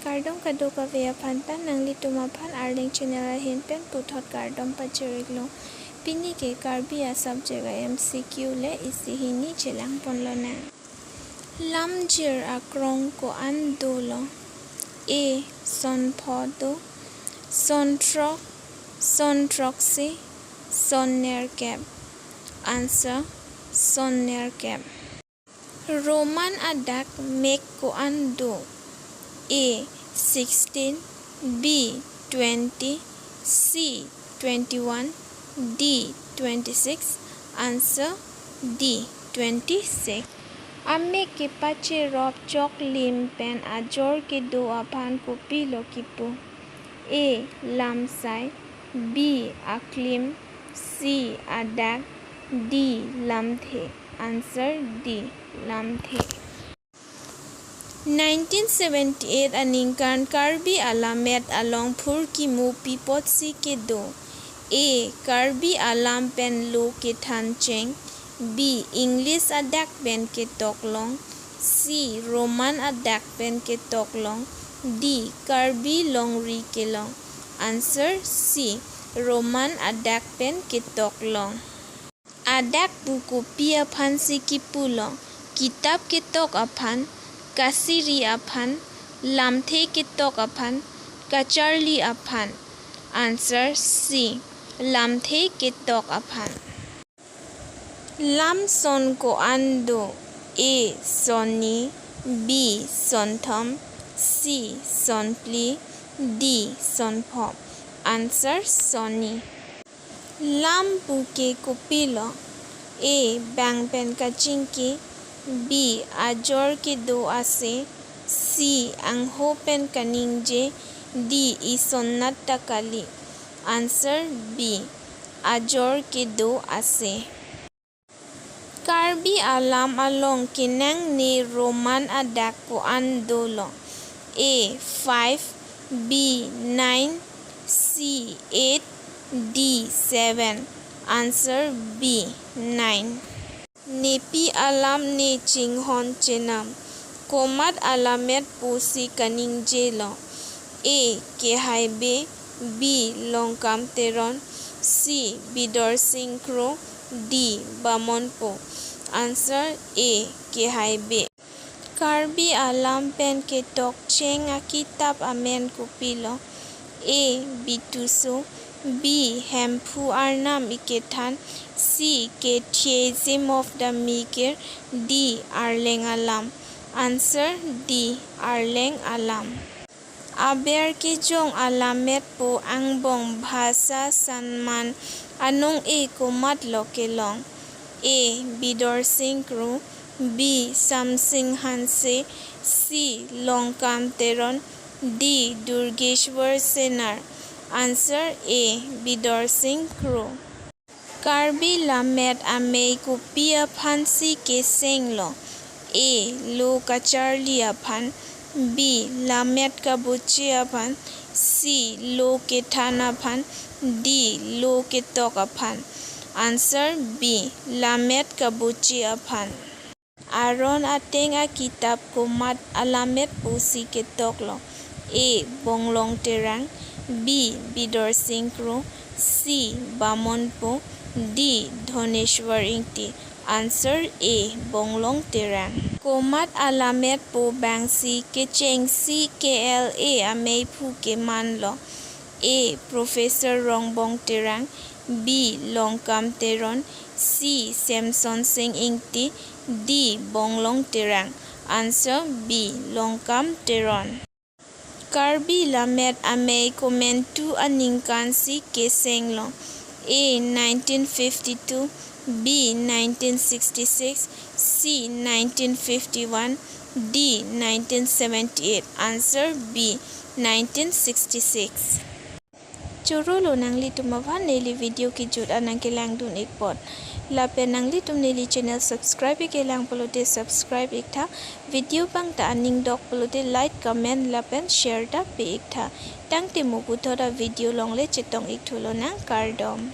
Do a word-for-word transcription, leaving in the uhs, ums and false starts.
Kardom kadokave aphan ta, nanglitum aphan Arleng channel ahin pen puthot kardom pajir-iklo. Pini ke Karbi a subject a M C Q le isi hini chelangponlonang. Lamjir akrong ko-an dolo? A, son pho do, son throk, son throksi, son nerkep. Answer, son nerkep. Roman adak mek ko-an do? A, sixteen, B, twenty, C, twenty-one, D, twenty-six. Answer, D, twenty-six. Amek kepacherop choklim pen ajor kedo aphan kopilo kipu? A, lamsai, B, aklim, C, adak, D, lamthe. Answer, D, lamthe. Nineteen seventy-eight aningkan Karbi alamet along phurkimo pi apotsi kedo? A, Karbi alam pen lo kethancheng, B, English adak pen ketoklong, C, Roman adak pen ketoklong, D, Karbi longri kelong. Answer, C, Roman adak pen ketoklong. Adak pu kopi aphansi kipulo? Kitap ketok aphan, kasiri aphan, lamthe ketok aphan, kacharli aphan. Answer, C, lamthe ketok aphan. Lam son ko-an do? A, sonni, B, sonthom, C, sonphli, D, sonpho. Answer, sonni. Lam pu ke kopilo? A, bang pen kachingki, B, ajor kedo ase, C, angho pen kaningje, D, isonnat ta kali. Answer, B, ajor kedo ase. Karbi alam along kenangne Roman adak ko-an dolo? A, five, B, nine, C, eight, D, seven. Answer, B, nine. Nepi alam ne chinghon chenam. Komat alamet pusi kaningjelo? A, Kehaibe, B, Longkam Teron, C, Bidorsing Kro, D, Bamonpo. Answer, A, Kehaibe. Karbi alam pen ketokcheng akitap amen kopilo? A, Bituso, B, Hemphu Arnam Ikethan, C, Catechism of the Mikir, D, Arleng Alam. Answer, D, Arleng Alam. Aber kejong alametpo angbong Bhasa Samman anong-e komatlo kelong? A, Bidorsing Kro, B, Samsing Hanse, C, Longkam Teron, D, Durgeshwar Senar. Answer, A, Bidorsing Kro. Karbi lamet amei kopi aphansi kesenglo? A, lo kacharli aphan, B, lamet kabuche aphan, C, lo kethan aphan, D, lo ketok aphan. Answer, B, lamet kabuche aphan. Aron ateng akitap komat alamet pusi ketoklo? A, Bonglong Terang, B, Bidorsing Kro, C, Bamonpo, D, Dhoneshwar Ingti. Answer, A, Bonglong Terang. Komat alametpo bangsi kechengsi K L A ameiphu kemanlo? A, Professor Rongbong Terang, B, Longkam Teron, C, Semsonsing Ingti, D, Bonglong Terang. Answer, B, Longkam Teron. Karbi lamet amei komantu aningkansi kesenglo? A, nineteen fifty-two, B, nineteen sixty-six, C, nineteen fifty-one, D, nineteen seventy-eight. Answer, B, nineteen sixty-six. Chorolo nanglitum aphan neli video kejut an nangkelangdun-ik apot. Lapen nanglitum neli channel subscribe ikelang pulote subscribe iktha. Video bangta aning dok pulote like, comment lapen share ta pi-iktha. Tangte mo puthot a video along le chetong-ikthu lonang, kardom.